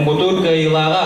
муҥутуур кыайыылааҕа.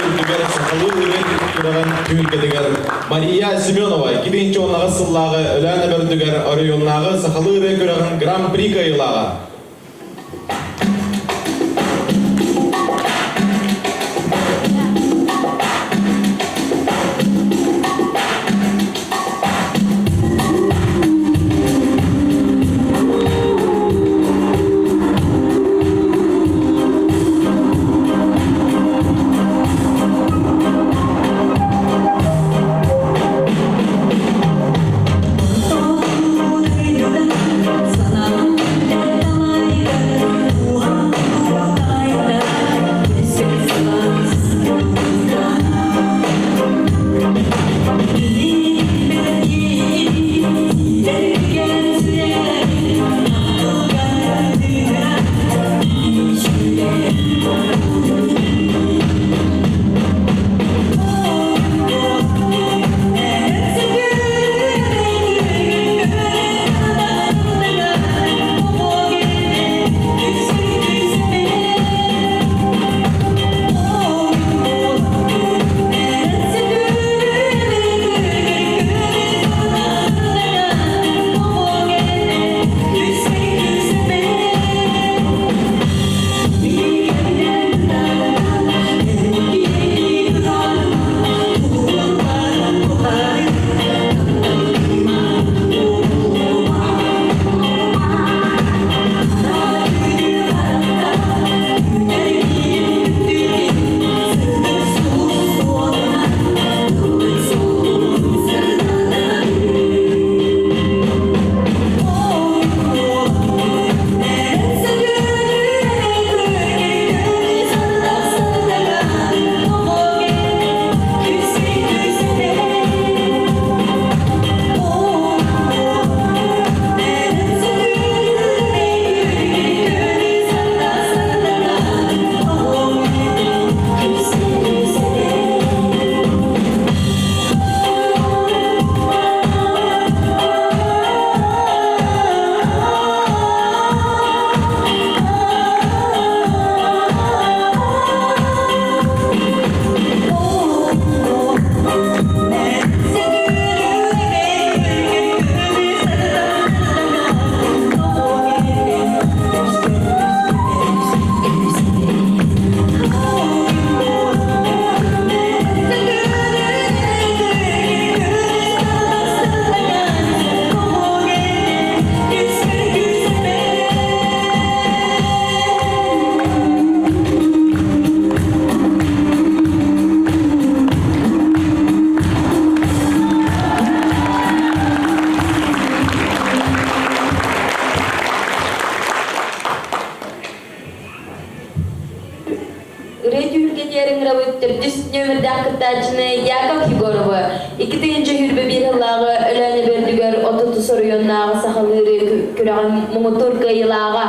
Үрдүгэр сахалыы ырыа культураҕын түһүлгэтигэр Мария Семенова 2010 сыллааҕы Өлөөн Эбэрдүгэр оройуоннааҕы сахалыы ырыа күрэҕин Гран-при кыайыылааҕа. нүөмэрдээх кыттааччыны Яков Егоровы 2021 сыллааҕы Өлөөнө Бөрдүгэр 33 оройуоннааҕы сахалыыры күрэҕин муҥутуур кыайыылааҕа.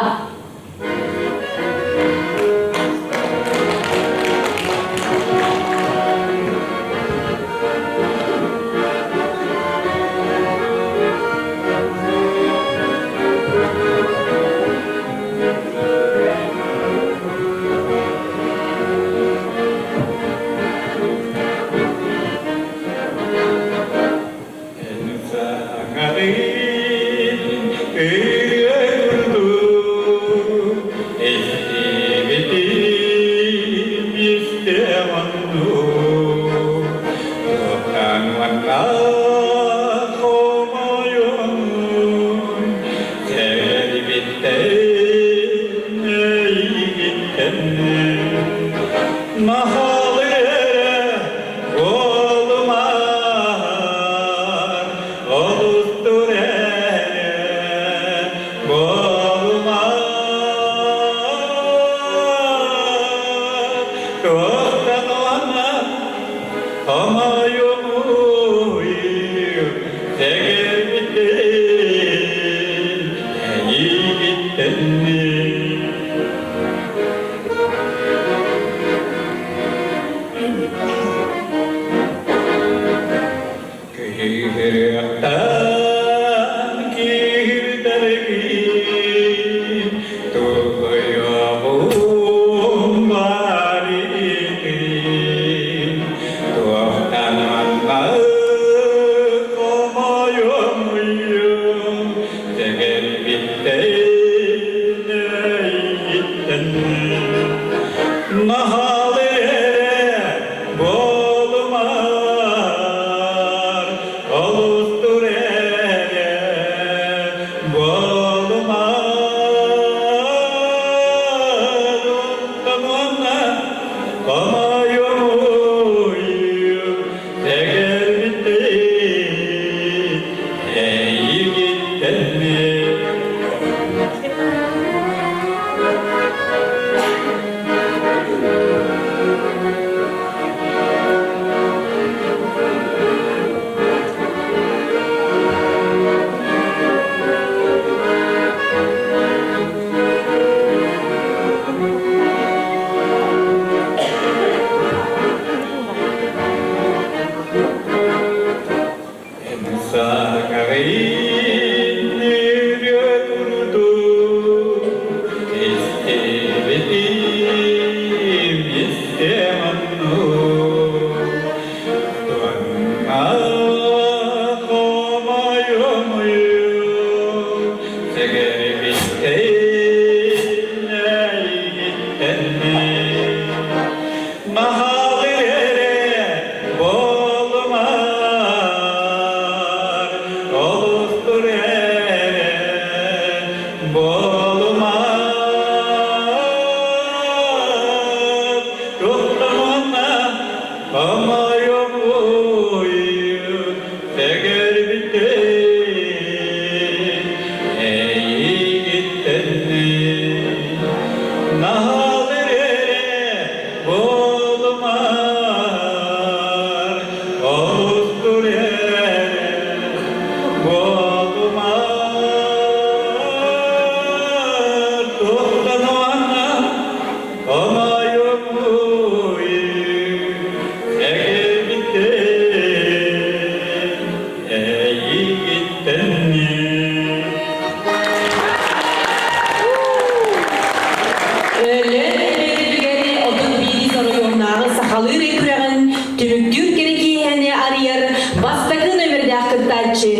Өлөөн Өлөөтүгэр 31 оройуоннааҕы сахалыы күрэҕин түмүктүүр кэрэ киэһэни арыйар бастакы нөмердээх кыттааччы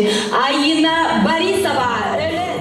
Айина Борисова. Өлөөн!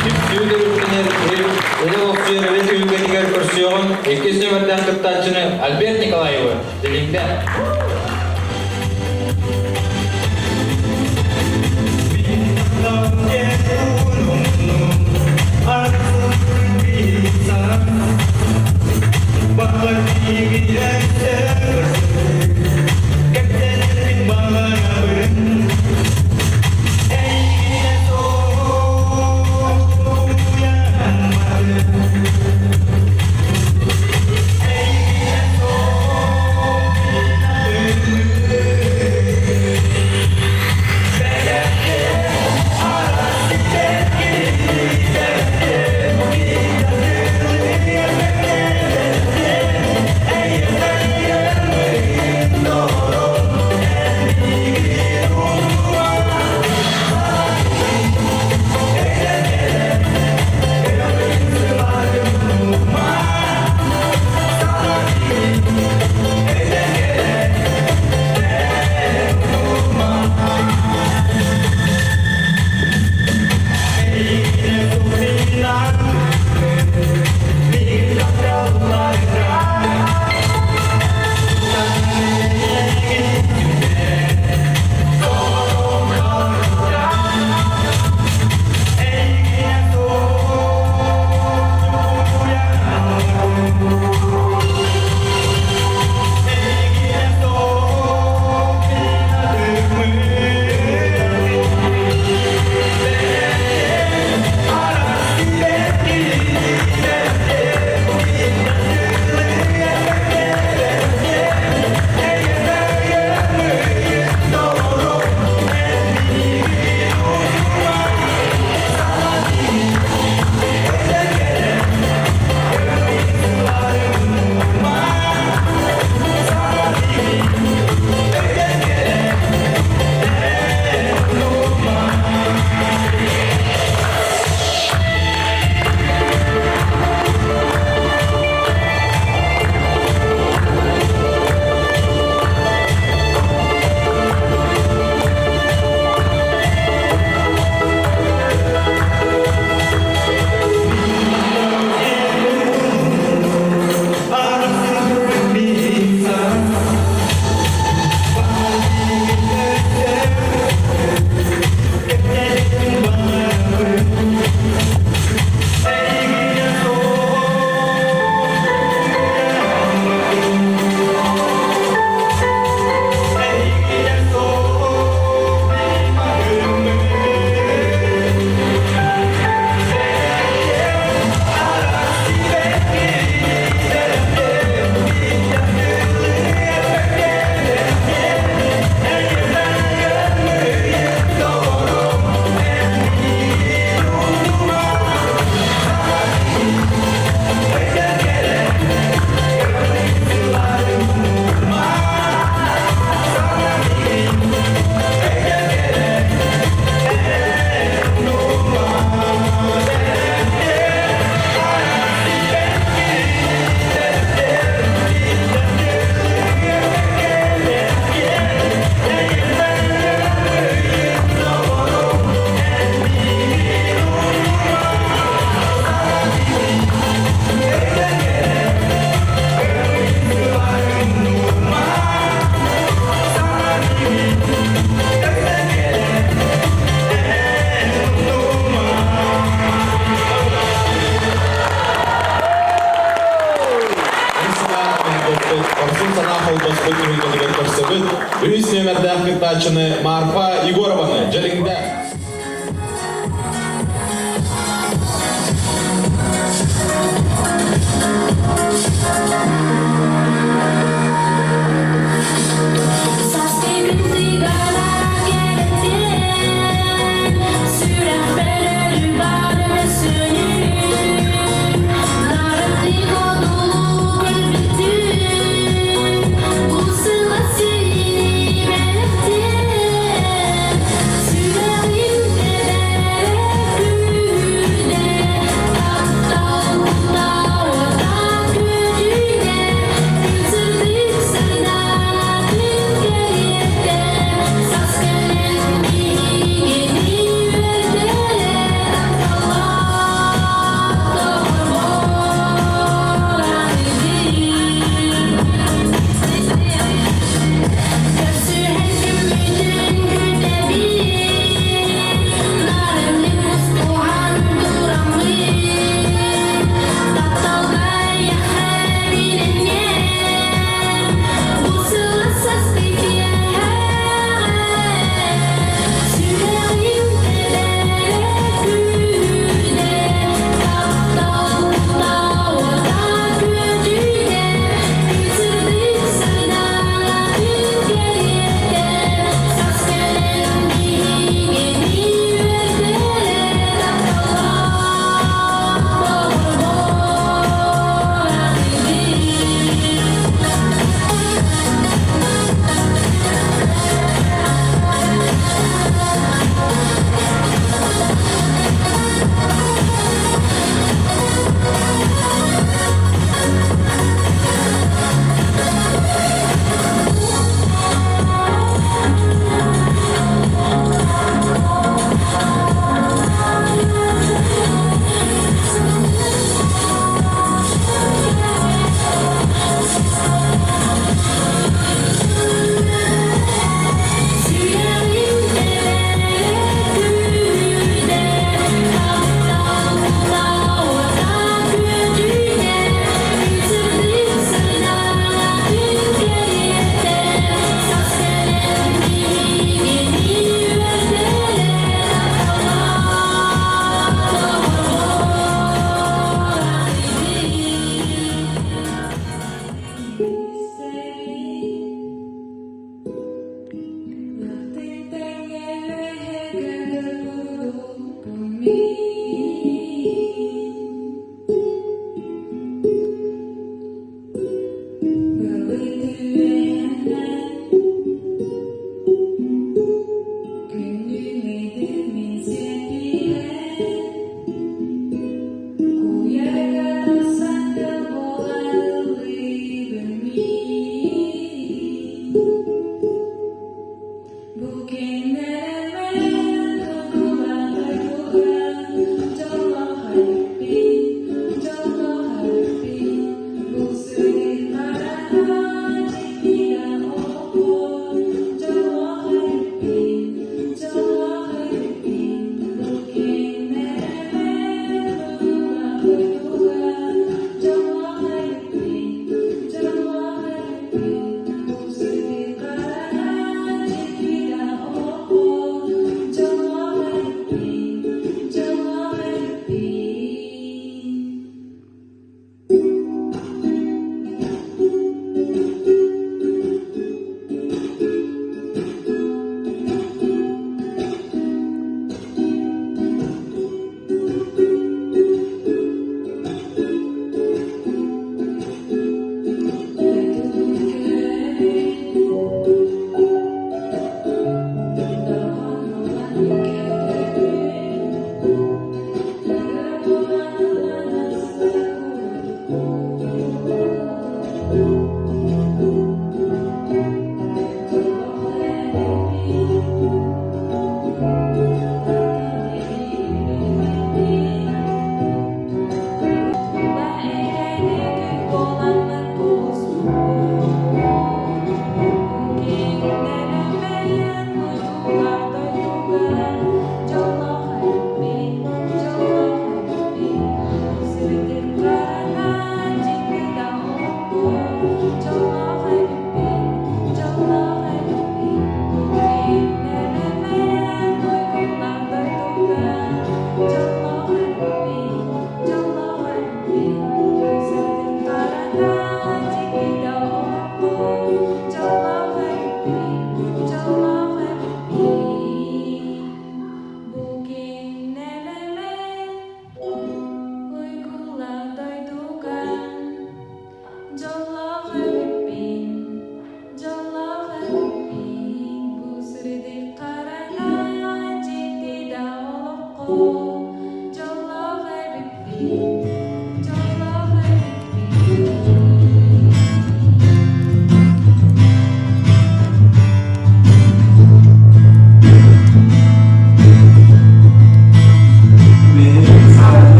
Түмсүү төрүттэнэр Үлэ олохсуйар үлэ түһүлгэтигэр көрсүөҕүҥ иккис нүөмэрдээх кыттааччыны Альберт Николаевы Дилиҥдэ. холбоспут түһүлгэтигэр көрсөбүт. Үһүс нүөмэрдээх кыттааччыны Марфа Егорованы Дьэлиҥдэ.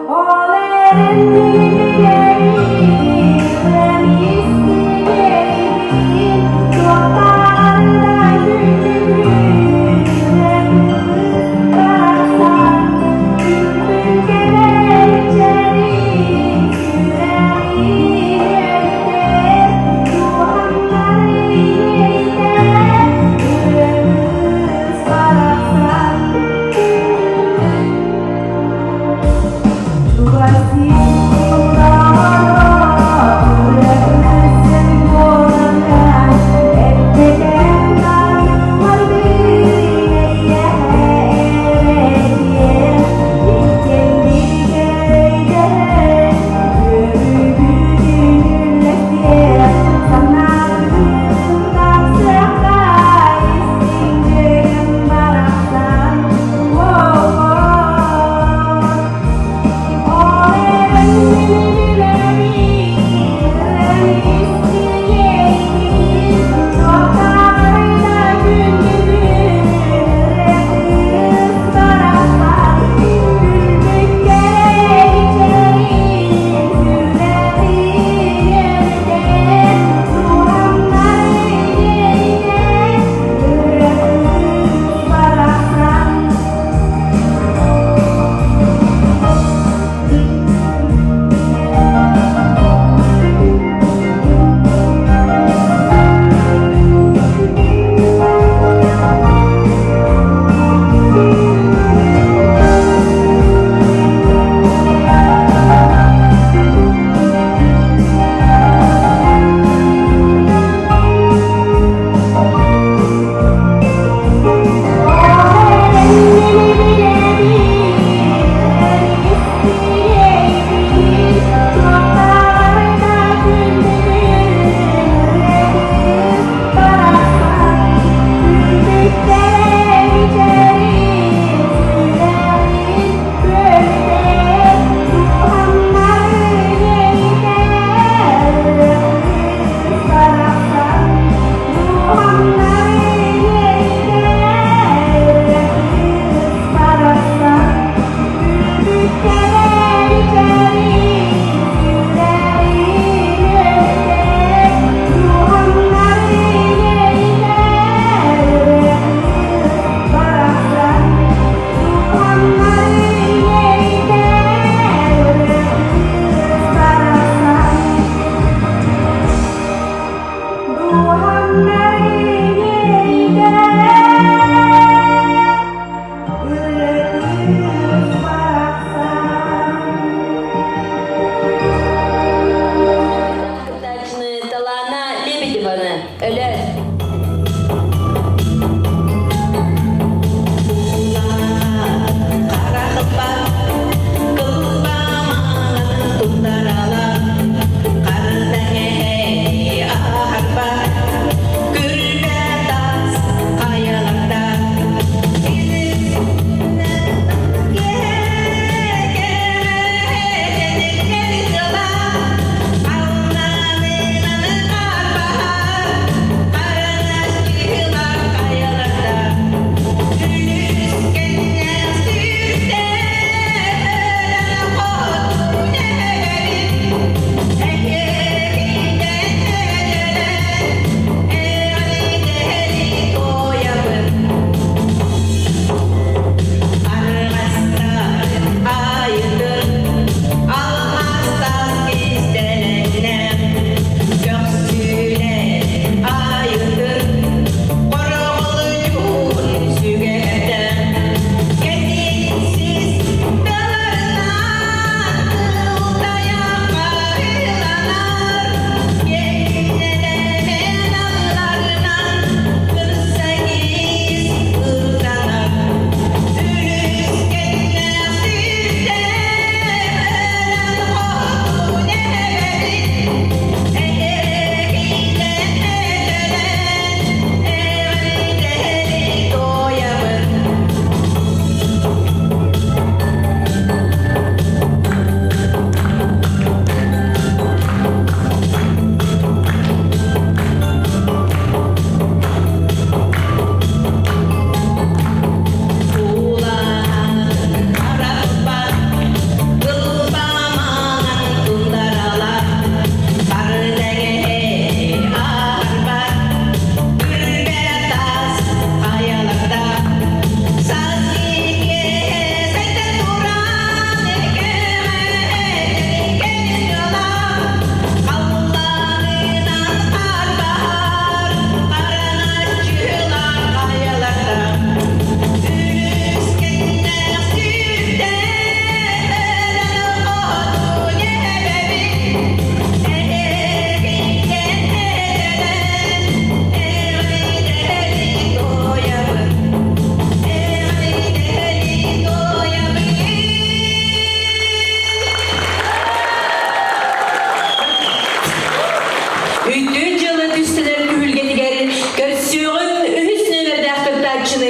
Ол эрэн билэйим, туохтааҕар да күндүгүн барахсан, күлбүн кэбэччэрин, сүрэҕин өрүтэр, дууһамнар иэйитэр, ырыа кыыс барахсан.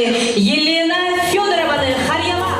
Елена Федорованы Харьялаах.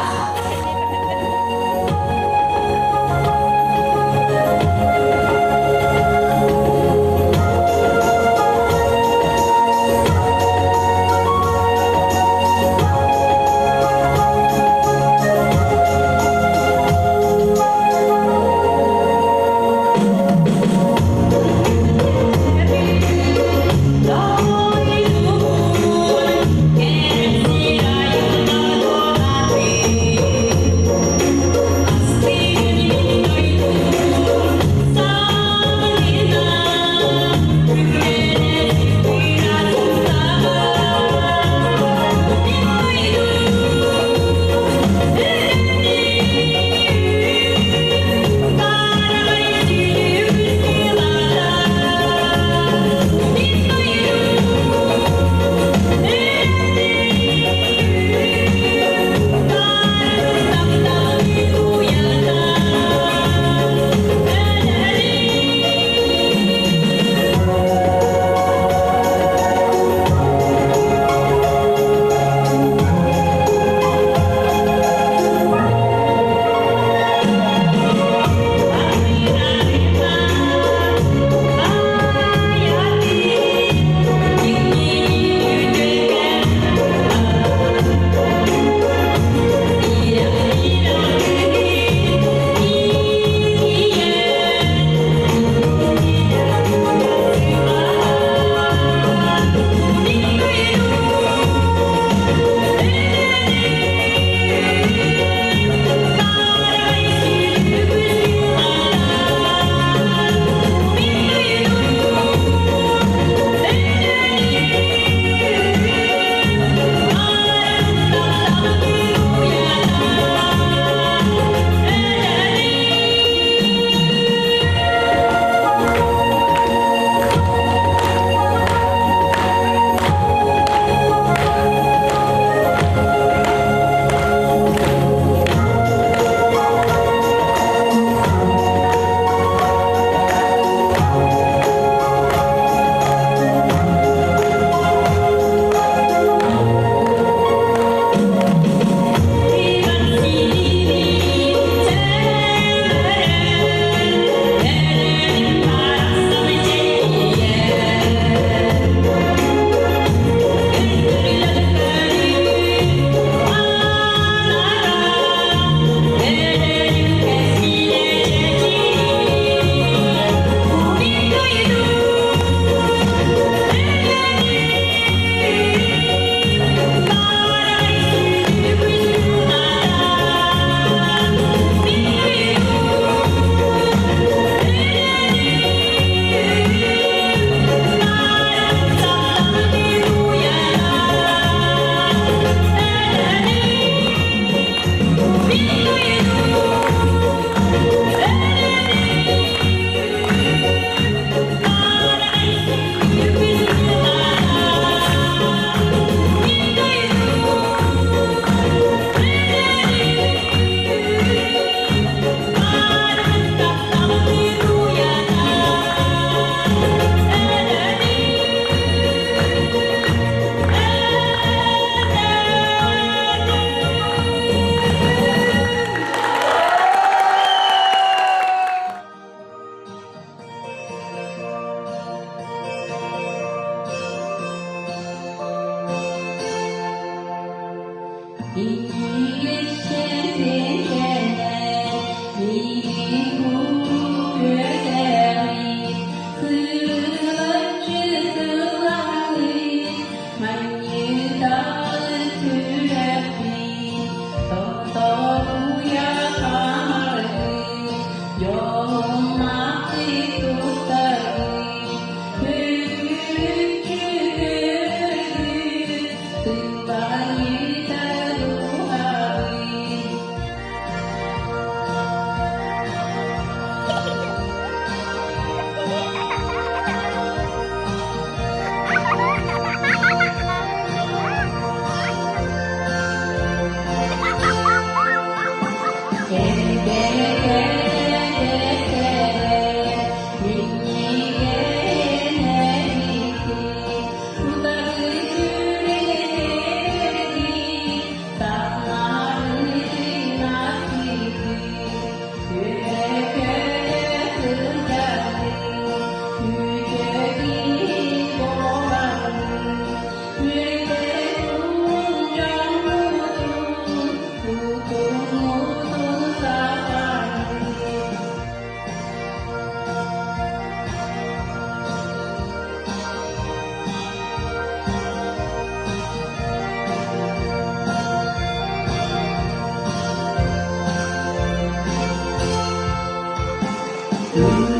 Thank you.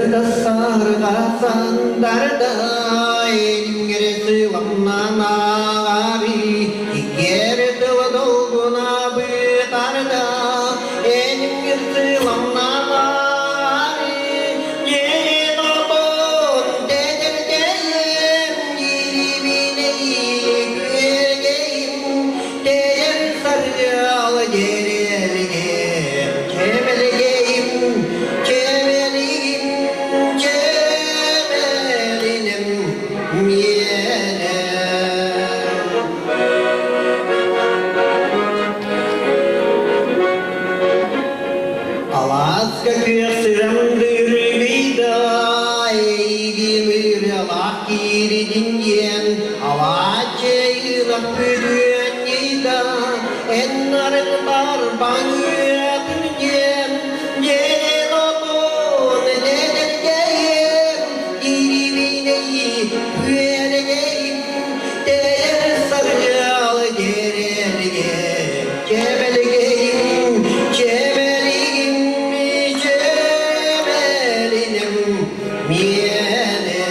Сарсыарда саһарга сандарда Эниҥҥэри сыламнан ааҕари Иккиэри тыла долгуна бытарда Эниҥҥэр сыламнан ааҕари Дьиэн отон тэтэркэйим Дьирибинэйи күөгэйим Тэйэр сарыал дьэрэлгем Чэмэлгэйим Чэмэлигим чэмэлиним миэнэ. Алааска күөх сыһан дыргыйда, эйигин ырыалаах киирдин диэн, алааччы ылах бүтүөнньүйда, эн нарын барбаҥыатын диэн, дьиэн отун дьэдэргэйим, кирибинэйи үөрэгэйим, тэйэр сарыал дьэрэлгем, чэбэлгэйим, чэбэлигим, чэбэлинем миэнэ.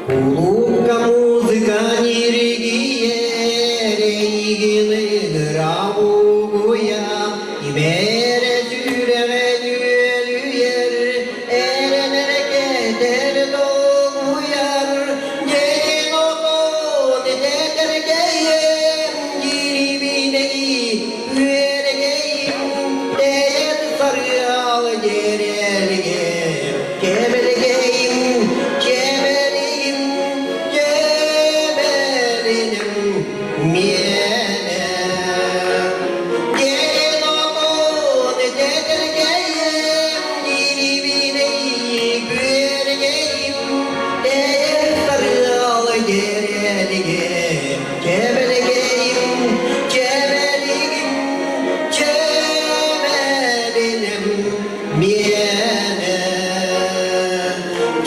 Кулуупка музыка ньиргийэр, эйигин ыҥыра угуйа, Имэрэ сүрэҕэ нүөлүйэр, эрэнэр кэтэр долгуйар, Дьиҥ отун тэтэргэйим, дьирибинэйи үөрэгэйим, Тэйэр сарыал дьэрэлгем, кэбэлгэйим, чэбэригим, чэбэриним миэнэ. Дьиҥ отун тэтэргэйим, дьирибинэйи күөргэйим, Тэйэр сарыал дьэрэлгем, чэбэлгэйим, чэбэригим, чэбэриним миэнэ.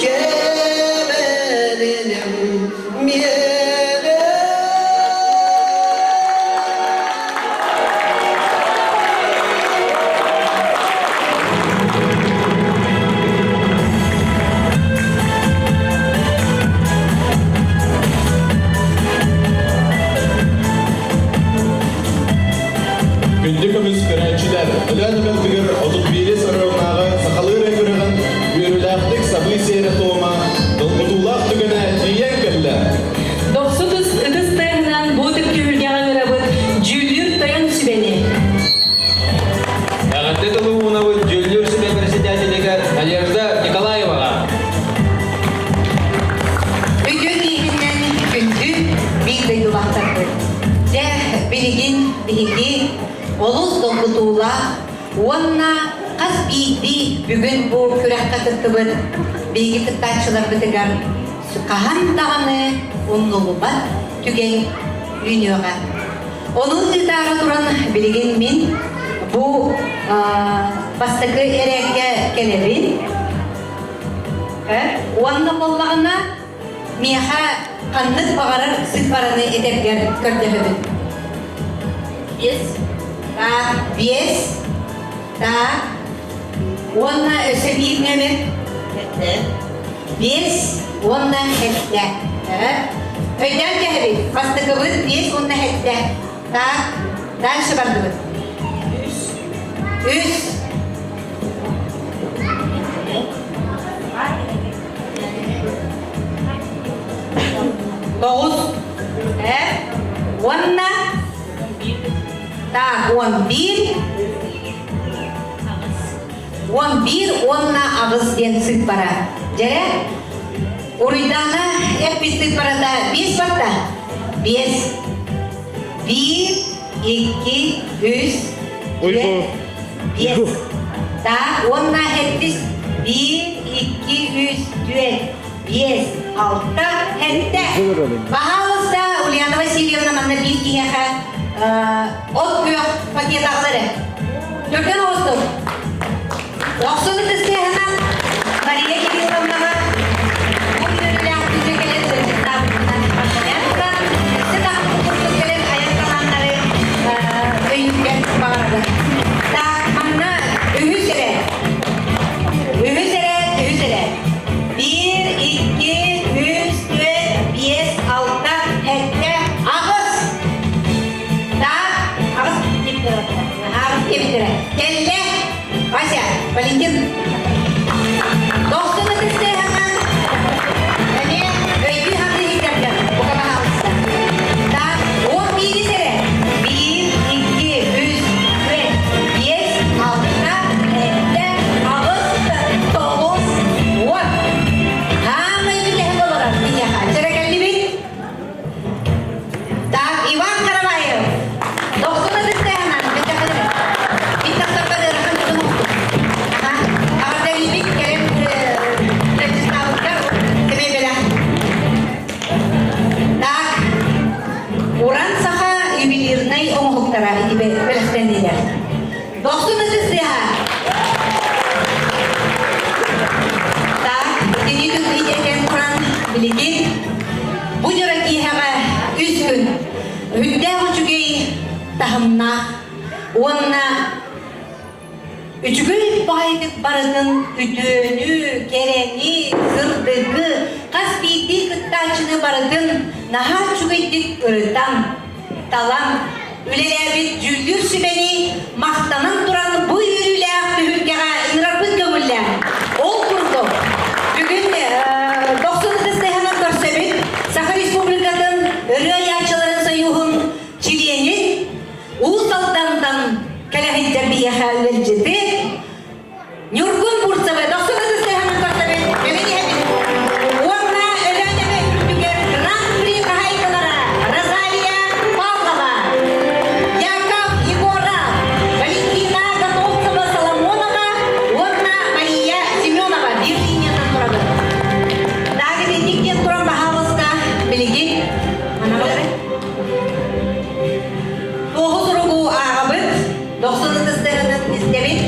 Чэбэриним миэнэ. Күндү көмүс көрөөччүлэр, Өлөөн Эбэлтигэр 31 оройуоннааҕы сахалыы эрэ күрэҕин үөрүүлээхтик сабыы сиэрэ-туома, долгутуулаах түгэнэ тиийэн кэллэ. Дохсун ытыс тыаһынан бу ытык түһүлгэҕэ ыҥырабыт Дьүүллүүр тойон сүбэни. Эҕэрдэ тылы уунабыт Дьүүллүүр сүбэ председателигэр Надежда Николаеваҕа. Үтүө киһинэн күндү биир дойдулаахтарбыт. Дьэ, билигин биһиги олус долгутуулаах уонна хас биирдии бүгүн бу күрэххэ кыттыбыт биһиги кыттааччыларбытыгар хаһан даҕаны умнуллубат түгэн үүнүөҕэ. Ону ыытаары туран билигин мин бу бастакы эрээккэ кэлэбин. Уонна буоллаҕына миэхэ ханнык баҕарар сыыппараны этэргэр көрдөһөбүн. Биэс. Так, биэс. Так. Уонна өссө биир нөмер. Сэттэ. Биэс уонна сэттэ. Өйдөөн кэһэбит. Бастакыбыт биэс уонна сэттэ. Так, дальше бардыбыт. Үс. Үс. Тоҕус. Э? Уонна? Так, 11. 11 уонна аҕыс диэн сыыппара. Дьэрэ, Уруйдаана эппит сыыппарата биэс барда. Биэс. Биир, икки, үс, түөрт, биэс. Так, уонна сэттис. Биир, икки, үс, түөрт, биэс, алта, сэттэ. Пожалуйста, Ульяна Васильевна манна биир киһиэхэ. От күөх пакет аҕал эрэ. Түргэн оҕустук. Охсун ытыстыаһынан Мария Кирилловнаҕа бу үөрүүлээх күнү кэлэн сылдьыттаабытынан эҕэрдэлээн туран, өссө даҕаны курдук кэлэн айар талааннары өйүүргэ баҕарабын. Так, манна үһүс эрэ. Үһүс эрэ, үһүс эрэ. Биир, икки, үс, түөрт, биэс, алта, сэттэ, аҕыс. Так, аҕыс Аҕыс диэбиттэрэ. Кэллэ. Вася, Валентин. Дохсун ытыстыаһынан эмиэ өйдүү саныы иһиттэргэ бука баһаалыста. Так, уон биирис эрэ. Биир, икки, үс, түөрт, биэс, алта, сэттэ, аҕыс, тоҕус, уон. Хаамай бүтэһик олорор киниэхэ. Чэрэ кэллибит. Так, Иван Караваев. Дохсун ытыстыаһынан бүтэхэлэр. Мин тахсарбар ыарахан дьон Аха. Аҕардалиибит кэлэн Вячеславовтар кэмэ бэлэх. Так, Уран саха ювелирнай оҥоһуктара ити бэлэхтэннилэр. Дохсун ытыстыаһа. Так, итини итэтэн туран билигин бу дьоро киэһэҕэ үс күн үрдээх үчүгэй таһымнаах уонна үчүгэй баҕайытык барытын үтүөнү, кэрэни, сырдыгы хас биирдии кыттааччыны барытын наһаа үчүгэйдик ырытан, талан үлэлээбит дьүүллүүр сүбэни махтанан туран бу үөрүүлээх түһүлгэҕэ ыҥырарбыт көҥүллээх. Ол курдук, бүгүн Дохсун ытыстыһынан көрсөбүт Саха Республикатын ырыа айааччыларын союһун чилиэнин Уус Алдантан кэлэ сылдьар биһиэхэ ыалдьыты Ньургун Бурцевы дохсун ытыстыһынан көрсөбүт. Кэлин иһэбит. Уонна Өлөөн эбэ үрдүгэр Гран-при хаһаайкалара Розалия Павлова, Яков Егоров, Валентина Готовцева-Соломонова уонна Мария Семенова биир линиянан турабыт. Дагы итинник диэн туран баһаалыста билигин манабалары Туоһу суругу ааҕабыт, дохсун ытыстарынан истэбит.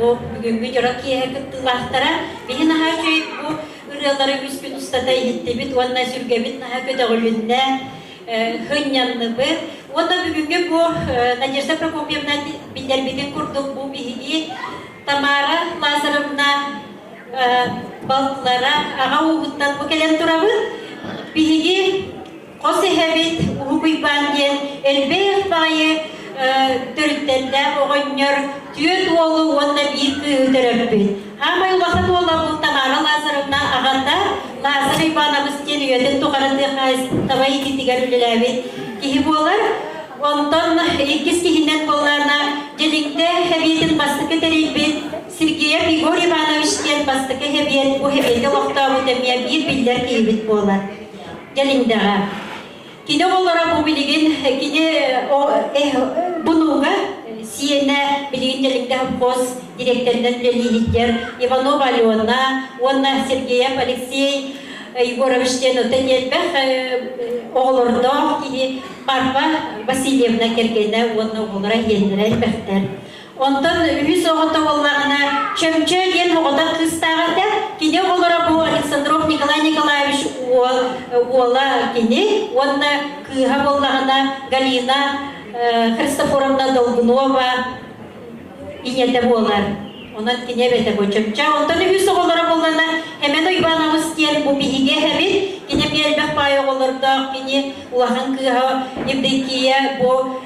бу бүгүҥҥү дьоро киэһэ кыттыылаахтара. Биһи наһаа үчүгэй бу ырыалары үс күн устата иһиттибит уонна сүргэбит наһаа көтөҕүлүннэ, сынньанныбыт. Уонна бүгүҥҥү бу Надежда Прокопьевна биллэрбитин курдук бу биһиги Тамара Лазаревна балтылара аҕа ууһуттан бу кэлэн турабыт. Биһиги Хос эһэбит Уһук Уйбаан диэн элбэх баҕайы төрүттэрдээх оҕонньор түөрт уолу уонна биир кыыһы төрөппүт. Аамай улахан уола бу Тамара Лазаревна аҕата Лазарь Иванович диэн үйэтин тухары тыа хаһаайыстыба иитиитигэр үлэлээбит киһи буолар. Онтон иккис киһинэн буоллаҕына Дьэлиҥдэ эбиэтин бастакы тэрийбит Сергеев Егор Иванович диэн бастакы эбиэт бу эбиэти олохтообут эмиэ биир биллэр киһибит буолар. Дьэлиҥдэҕэ. Кини оҕолоро бу билигин кини бунууга сиэнэ билигин Дьэлиҥдэ совхоз дириэктэринэн үлэлииһиттэр Иванова Алена уонна Сергеев Алексей Егорович диэн оттон элбэх оҕолордоох киһи Марфа Васильевна кэргэнэ уонна оҕолоро иэннэрэ элбэхтэр. Онтон үһүс оҕото буоллаҕына Чөмчө диэн оҕото кыыстаах этэ. Кини оҕолоро бу Александров Николай Николаевич уола кини уонна кыыһа буоллаҕына Галина Христофоровна Долгунова ийэтэ буолар. Онон кини эбэтэ бу Чөмчө. Онтон үһүс оҕолоро буоллаҕына Эмэн Уйбаанабыс диэн бу биһиги эһэбит. Кини эмиэ элбэх баай оҕолордоох. Кини улахан кыыһа Евдокия бу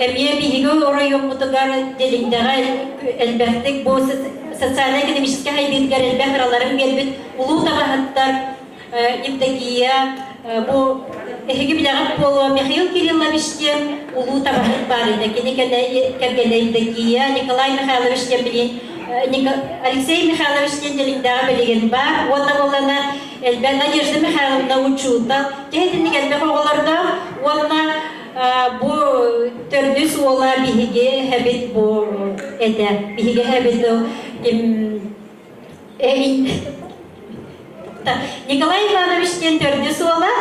эмиэ биһиги оройуоммутугар Дьэлиҥдэҕэ элбэхтик бу социально-экономическай сайдыытыгар элбэх ыраларын биэрбит улуу табаһыттар Евдокия бу эһиги билэҕит буолуо Михаил Кириллович диэн улуу табаһыт баар этэ. Кини кэргэнэ Евдокия Николай Михайлович диэн билин Алексей Михайлович диэн Дьэлиҥдэҕэ билигин баар. Уонна буоллана элбэх Надежда Михайловна учуутал. Дьэ итинник элбэх оҕолордоох уонна бу төрдүс уола биһиги эһэбит бу этэ. Биһиги эһэбит Николай Иванович диэн төрдүс уола.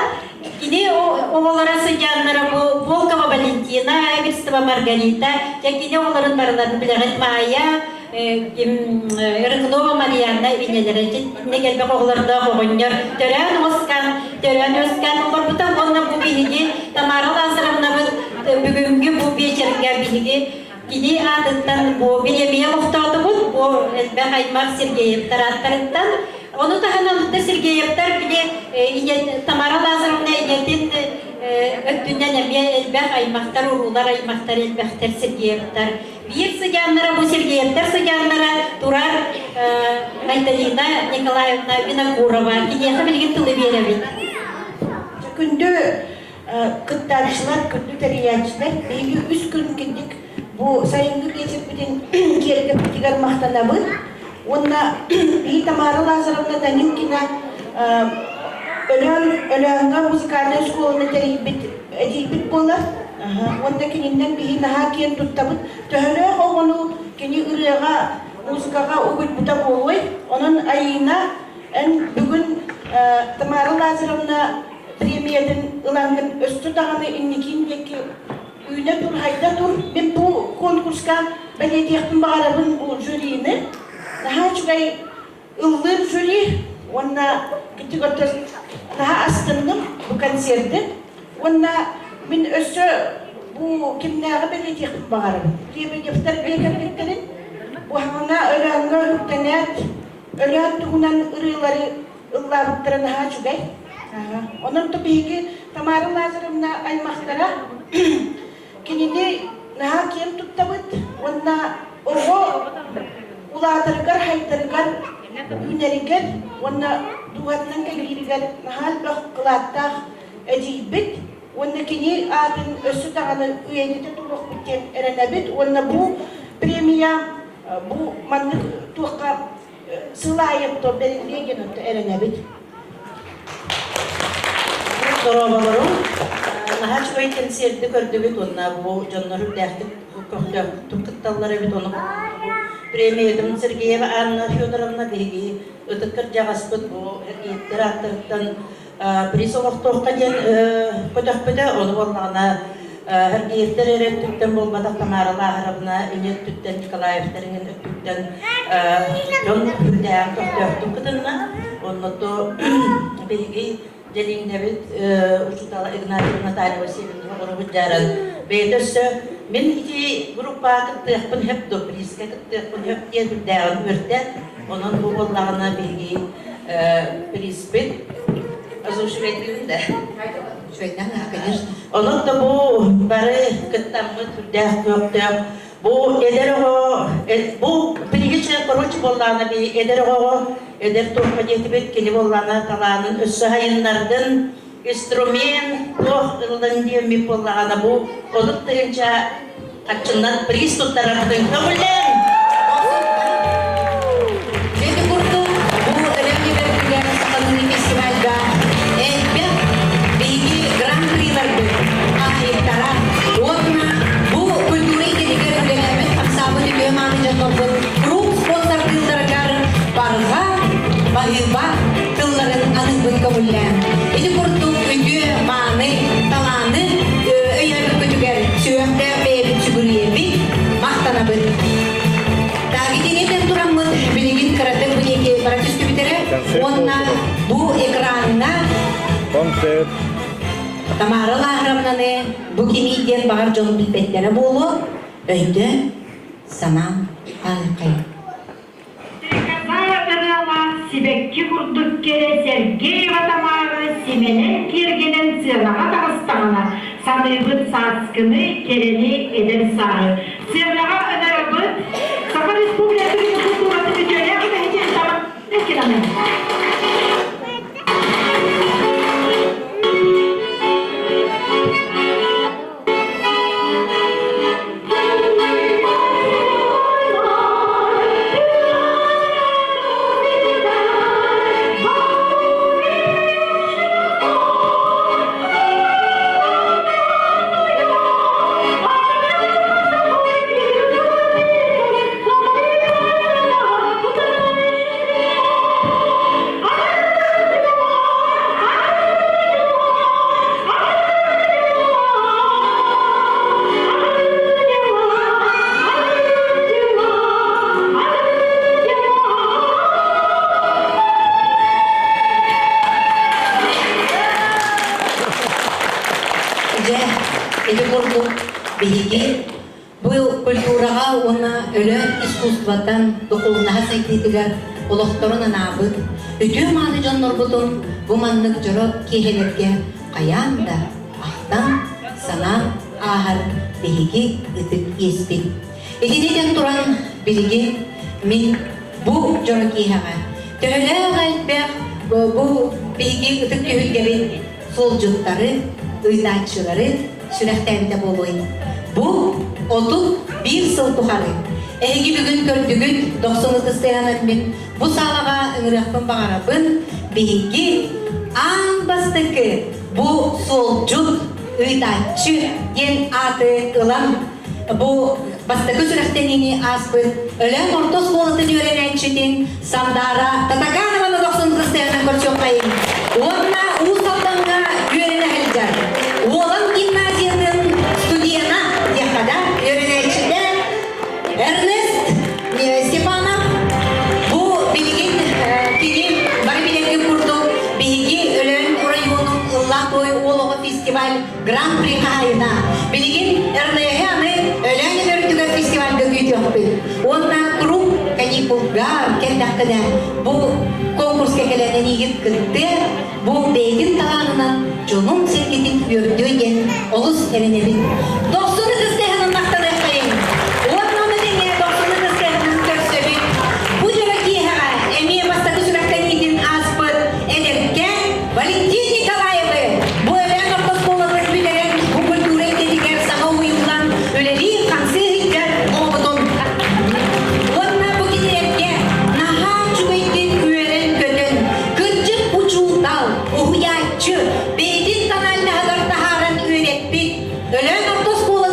Кини оҕолоро сыдьааннара бу Волкова Валентина, Эверстова Маргарита, дьэ кини оҕолорун барыларын билэҕит Майя, Рыкунова Марианна инэлэрэ итинник элбэх оҕолордоох оҕонньор төрөөн оскан төрөөн өскөн олорбута уонна бу биһиги Тамара Лазаревнабыт бүгүҥҥү бу биэчэргэ биһиги кини аатыттан бу бириэмийэ олохтоотубут бу элбэх аймах Сергеевтар ааттарыттан ону таһынан да Сергеевтар били Тамара Лазаревна ийэтин өттүнэн эмиэ элбэх аймахтар уруулар аймахтар элбэхтэр Сергеевтар Биир сыдьааннара бу Сергеевтэр сыдьааннара турар Айталина Николаевна Винокурова. Киниэхэ билигин тылы биэрэбит. Күндү кыттааччылар, күндү тэрийээччилэр, биһиги үс күн киндик бу сайыҥҥы биэчэрбитин киэргэппитигэр махтанабыт. Уонна биһи Тамара Лазаревна Данилкина Өлөөн Өлөөҥҥө музыкальнай оскуоланы тэрийбит эдьиийбит буолар. Уонна кининнэн биһи наһаа киэн туттабыт. Төһөлөөх оҕону кини ырыаҕа, музыкаҕа угуйбута буолуой? Онон Айыына, эн бүгүн Тамара Лазаревна премиятын ылаҥҥын өссө даҕаны инникиин диэки үүнэ тур, хайда тур. Мин бу конкурска бэлиэтиэхпин баҕарабын бу жюрини. Наһаа үчүгэй ыллыыр жюри уонна кытыгытын наһаа астынным бу концерты. Уонна мин өссө бу кимнээҕи бэлиэтиэхпин баҕарабын. Лебедевтэр биэкэрбиттэрин бу хаҥана Өлөөҥҥө үктэнээт Өлөөн туһунан ырыалары ыллаабыттара наһаа үчүгэй. Онон то биһиги Тамара Лазаревна аймахтара кинини наһаа киэн туттабыт уонна оҕо улаатарыгар, хайдарыгар, үүнэригэр уонна дууһатынан кэлииригэр наһаа элбэх кылааттаах эдьиийбит уонна кини аатын өссө даҕаны үйэтитэ туруохпут диэн эрэнэбит уонна бу премия бу маннык туохха сыл аайы бэриллиэ диэн эрэнэбит. Дорооболорум. Наһаа үчүгэй кэнсиэрди көрдүбүт уонна бу дьоннор үрдээхтик көхтөөхтүк кытталлар эбит. Ону премиятын Сергеева Анна Федоровна биһиги ытык кырдьаҕаспыт бу эргиэттэр ааттарыттан приз олохтуохха диэн көтөхпүтэ. Ону буоллаҕына. Сергеевтэр эрэ өттүттэн буолбатах Тамара Лааһаровна ийэ өттүттэн, Николаевтар иҥин өттүттэн дьон үрдээҕин көхтөөхтүк кытынна. Онно то биһиги Дьэлиҥдэбит учуутала Игнатьева Наталья Васильевна оҕоробут дьааран бэйэтэ өссө мин ити группаҕа кыттыахпын сөп дуо, приискэ кыттыахпын сөп диэн үрдээҕин үөрдэ. Онон бу буоллаҕына биһиги прииспит озвучивайтыыбын да. конечно. Онон да бу бары кыттаммыт үрдээх көхтөөх бу эдэр оҕо бу билиги короче буоллаҕына би эдэр оҕоҕо эдэр туохха диэтибит кини буоллаҕына талаанын өссө сайыннардын инструмент туох ыллын диэммит буоллаҕына бу 30 тыһыынча хаччыннан приз туттарарбытын көҥүллээн Ити курдук бу Өлөөн үбэргигэр сахалыы фестивальга элбэх биһиги гран-приларбыт хаһайыттара уонна бу культура эйгэтигэр үлэлээбит хамсаабыт үтүө мааны дьоннорбут круг спонсордыылларыгар барҕа баһыыба тылларын аныыбын көҥүллээн. Ити курдук үтүө мааны талааны өйөөбүккүтүгэр сүһүөхтээх бэйэбит сүгүрүйэбит, махтанабыт. Таагитинитэн тураммыт билигин кыратык бу диэки бара түстүбүтэрэ уонна бу экраҥҥа Концерт. Тамара Лааһаровнаны бу кимий диэн баҕар дьон билбэттэрэ буолуо, өйдөөн, санаан хаалыаххайын. Стрекоза ырыалаах сибэкки курдук кэрэ Сергеева Тамара симэнэн киэргэнэн сыанаҕа таҕыстаҕына, саныыбыт сааскыны, кэрэни, эдэр сааһы. Сыанаҕа ынырабыт Саха Республикатын культуратын үтүөлээх үлэһитин Тамара Кираны. Дьэ, ити курдук биһиги бу культураҕа уонна өлөөн искусствотан духовнаһа сайдыытыгар олохторун анаабыт үтүө-мааны дьоннорбутун бу маннык дьоро киэһэлэргэ хайаан да ахтан, санаан ааһар биһиги ытык иэспит. Итини этэн туран, билигин мин бу дьоро киэһэҕэ төһөлөөх элбэх бу биһиги ытык түһүлгэбит суолдьуттары, ыытааччылары сүрэхтээбитэ буолуой. Бу 31 сыл тухары эһиги бүгүн көрдүгүт, дохсун ытыстыһанан мин бу саалаҕа ыҥырыахпын баҕарабын, биһиги аан бастакы бу суолдьут ыытааччы диэн ааты ылан бу бастакы сүрэхтэниини ааспыт Өлөөн орто оскуолатын үөрэнээччитин Сандаара Татаканованы дохсун ытыстыһанан көрсүөххэйиҥ уонна Уус Алдаҥҥа үөрэнэ сылдьар Уолан гимназиятын студена диэххэ да үөрэнээччитэ Эрнест Степанов бу билигин кини бары билэргит курдук биһиги Өлөөн оройуонун Ыллаах той уол оҕо фестиваль Гран-при хаһайына. Билигин Эрнеһи аны Өлөөн өртүгэр фестивальга күүтүөхпүт. Уонна круг каникулга кэллэххинэ бу конкурска кэлэн эниигин кыттыа, бу бэйэтин талаанынан дьонун сиргитин үөрдүө диэн олус эрэнэбин. Дохсун ытыстыһанын махтаныаххайыҥ. Уонна ону тэҥэ дохсун ытыстыһанын көрсөбүт. Бу дьоро киэһэҕэ эмиэ бастакы сүрэхтэниитин ааспыт эдэркээн Валентин Николаевы бу Өлөөн орто оскуолатын бүтэрэн бу культура эйгэтигэр саҥа уһуйуллан үлэлии-хамсыы сылдьар оҕобутун уонна бу кинилэргэ наһаа үчүгэйдик үөрэн-көтөн кырдьык учуутал, уһуйааччы бэйэтин тональнаһыгар таһааран үөрэппит Өлөөн орто оскуолатын.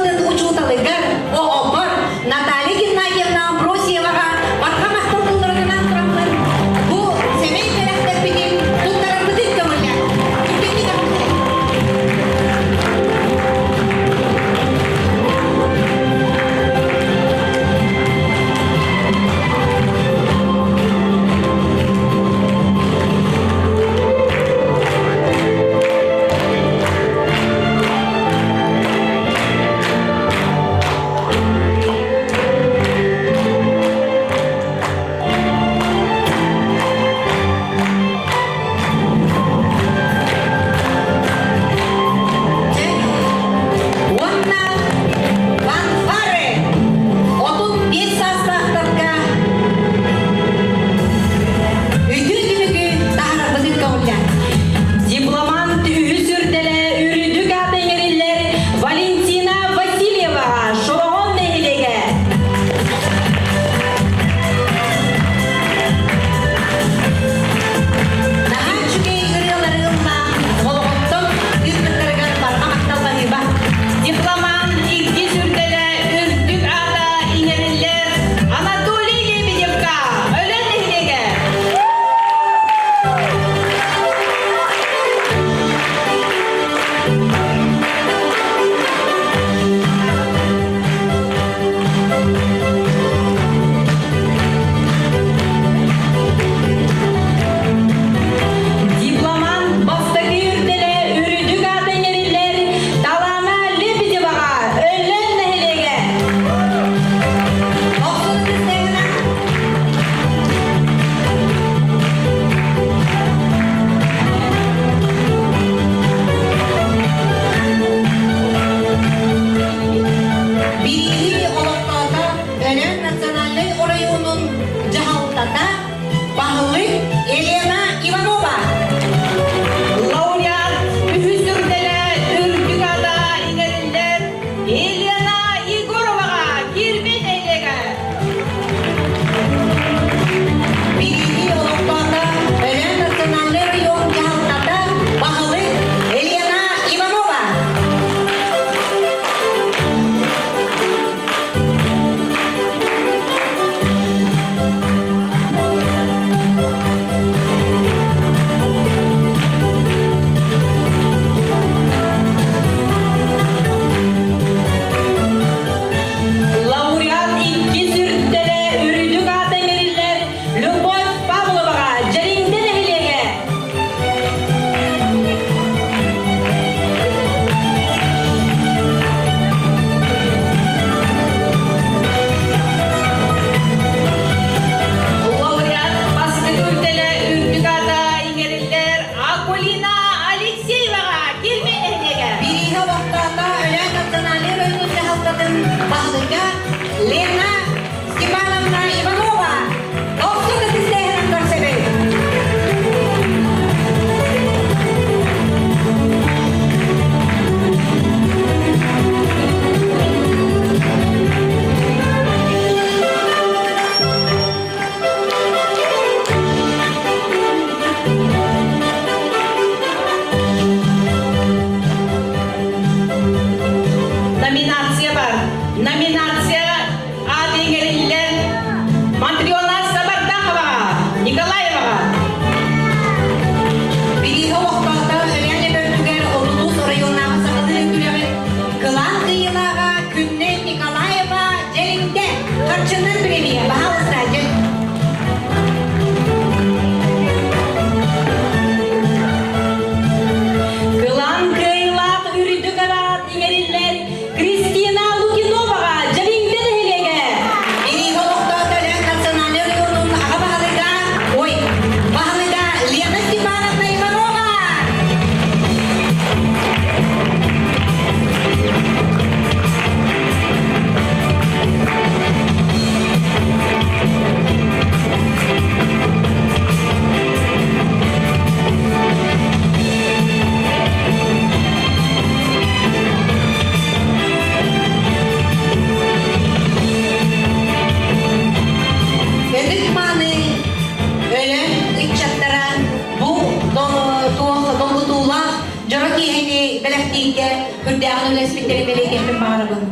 дьэ үрдээҕин үлэспиттэрин бэлиэтиэхпин баҕарабын.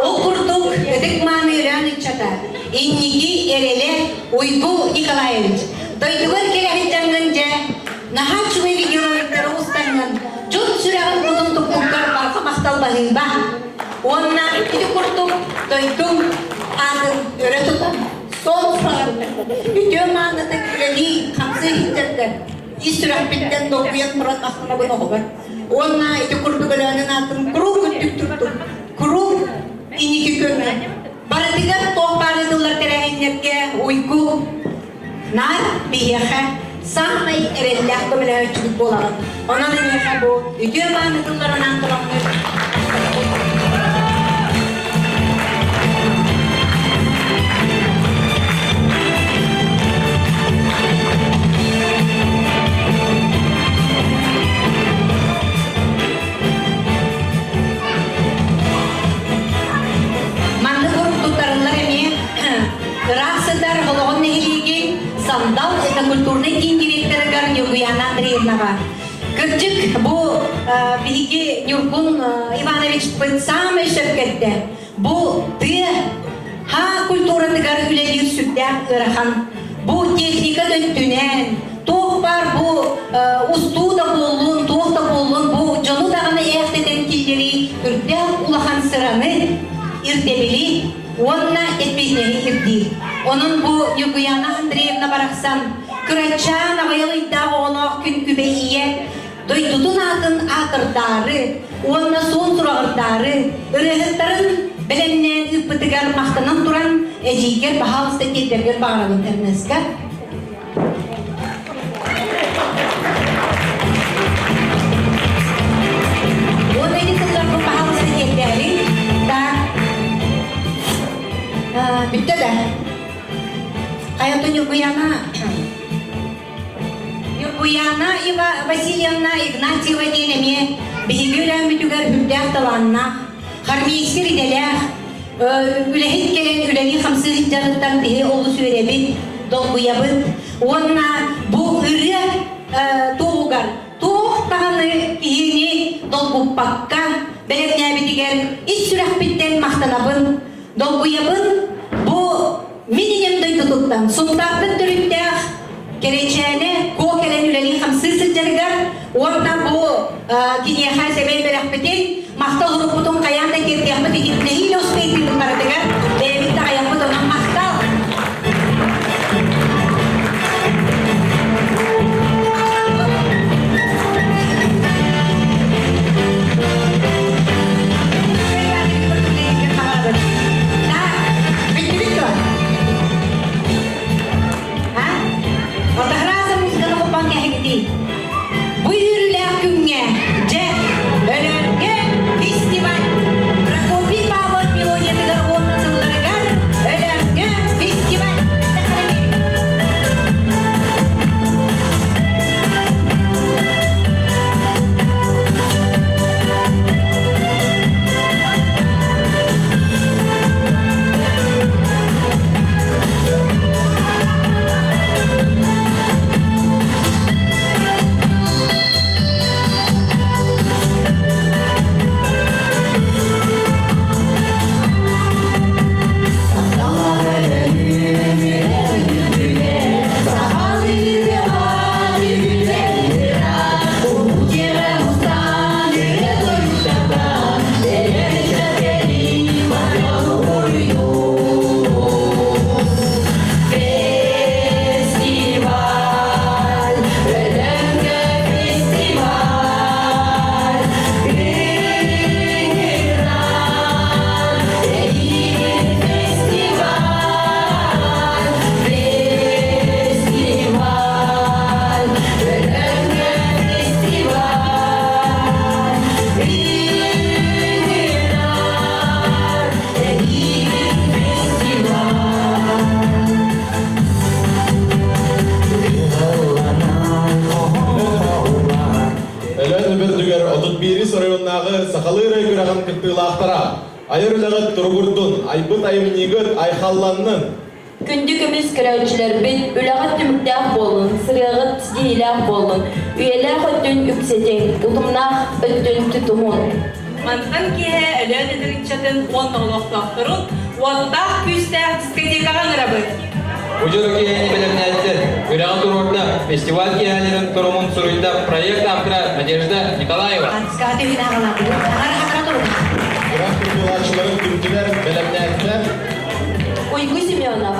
Ол курдук ытык-мааны Өлөөн ыччата, инники эрэлэ Уйгу Николаевич, дойдугар кэлэ сылдьаҥҥын дьэ, наһаа үчүгэй видеороликтары устаҥҥын, дьон сүрэҕин кутун туппуккар барҕа махтал баһыыба. Уонна ити курдук дойдуҥ аатын өрө тутан, суол саҕан, үтүө маанытык үлэлии, хамсыы иһиттэргэр ис сүрэхпиттэн долгуйан туран махтанабын оҕобор. Уонна ити курдук Өлөөнүн аатын куруук үрдүк туттум, куруук инники күөҥҥэ. Барытыгар туох баар ыытыллар тэрээһиннэргэ уйгу наар биһиэхэ саамай эрэллээх көмөлөһөөччүбүт буолаҕын. Онон эйиэхэ бу үтүө мааны тылларынан тураммыт Маннык туттарыллар эмиэ ыраах сытар Олоҕун нэһилиэгин Сандал этнокультурнай киин директорыгар Ньургуяна Андреевнаҕа. Кырдьык, бу биһиги Ньургун Ивановичпыт саамай сөпкө эттэ. Бу тыа ха культуратыгар үлэлиир сүрдээх ыарахан. Бу техника да өттүнэн, туох баар бу устуу да буоллун, туох да буоллун, бу дьону даҕаны ээхтэтэн киллэрии үрдээх улахан сыраны, ирдэбили уонна эппиэтинэһи ирдиир. Онон бу Ньургуяна Андреевна барахсан кырачаан аҕыйах ыйдаах оҕолоох күн күбэй ийэ дойдутун аатын аатырдаары уонна суон сураҕырдаары ырыаһыттарын бэлэмнээн ыыппытыгар махтанан туран эдьиийгэр баһаалыста тиэрдэргэр баҕарабын Эрнеска. Уонна ити тылларбын баһаалыста тиэрдээри так бүттэ да Хайатын Ньургуяна Ньургуяна Ива Васильевна Игнатьева диэн эмиэ биһиги үлээммитигэр үрдээх талааннаах, хормейстер идэлээх, үлэһит кэлэн үлэлии-хамсыы сылдьарыттан биһи олус үөрэбит, долгуйабыт уонна бу ырыа туоһугар туох даҕаны киһини долгуппакка бэлэмнээбитигэр ис сүрэхпиттэн махтанабын, долгуйабын. Бу Мин ийэм дойдутуттан Сунтаартан төрүттээх Кэрэчээнэ Куо кэлэн үлэлии-хамсыы сылдьарыгар уонна бу киниэхэ сэмэй бэлэхпитин, махтал уруккутун хайаан да тиэрдиэхпит иһин нэһиилэ успейдыыбыт барытыгар бэйэбит да айахпыт онон махтал! Бүттүбүт дуо? А? Отахрааса музыканы холбоон кэһэҥитий. Бу үөрүүлээх күҥҥэ, дьэ, Өлөөргө фестиваль Прокопий Павлов мелодиятыгар уонна тылларыгар Өлөөргө фестиваль Фестиваль, Өлөҥгө фестиваль, Ыҥыран эйигин фестиваль, фестиваль, Өлөҥгө фестиваль, Ыҥыран эйигин фестиваль. Өлөөн Өбөрдүгэр 31 оройуоннааҕы сахалыы ырыа күрэҕин кыттыылаахтара айар үлэҕит туругурдун, айбыт айымньыгыт айхалланнын! Күндү көмүс көрөөччүлэрбит, үлэҕит түмүктээх буоллун, сырыаҕыт ситиһиилээх буоллун, үйэлээх өттүгэр. өттүн үксэтиҥ, утумнаах өттүн тутуһун. Мантан киэһэ Өлөөн эдэринчатын уонна олохтоохторун уоттаах күүстээх дискотекаҕа ыҥырабыт. Бу дьоро киэһэни бэлэмнээтилэр. Үрэҕи туруорда фестиваль киэһэлэрин торумун суруйда проект автора Надежда Николаева. Күрэх кыттыылааччыларын түмтүлэр, бэлэмнээтилэр. Уйгу Семенов.